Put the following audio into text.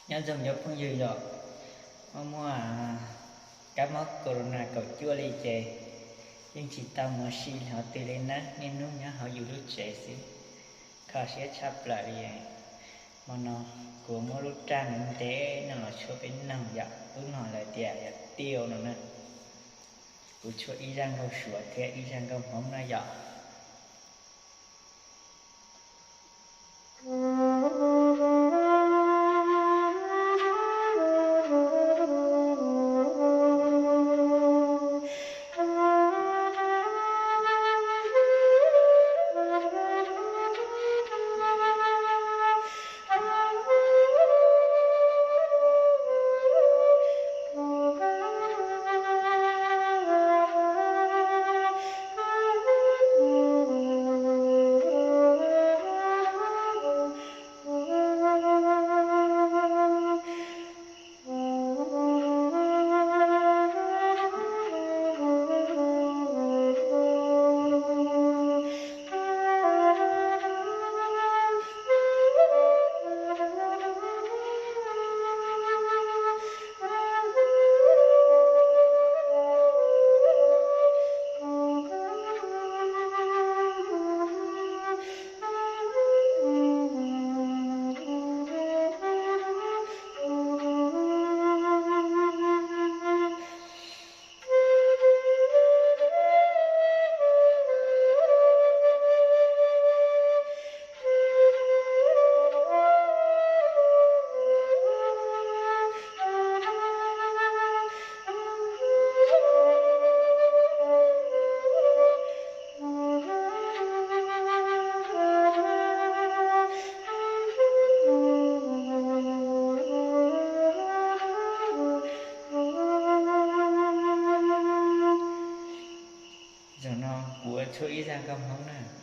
Nyob zoo cov phooj ywg yom, muaj muaj kab mob corona kaum cuaj li ces yeej tsis tau mus si hov twg li na, niaj hnub nyob hauv yus lub tsev xwb, kho siab tshaj plaws li. Hmo no kuv muab lub raj ntev ntev no los tshuab peb noog yom, lub no lawv tias yog tiau no na. Kuv tshuab ib zaj nkauj Suav thiab ib zaj nkauj Hmoob no yom. Zaum no kuv ua tshuab ib zaj nkauj Hmoob na.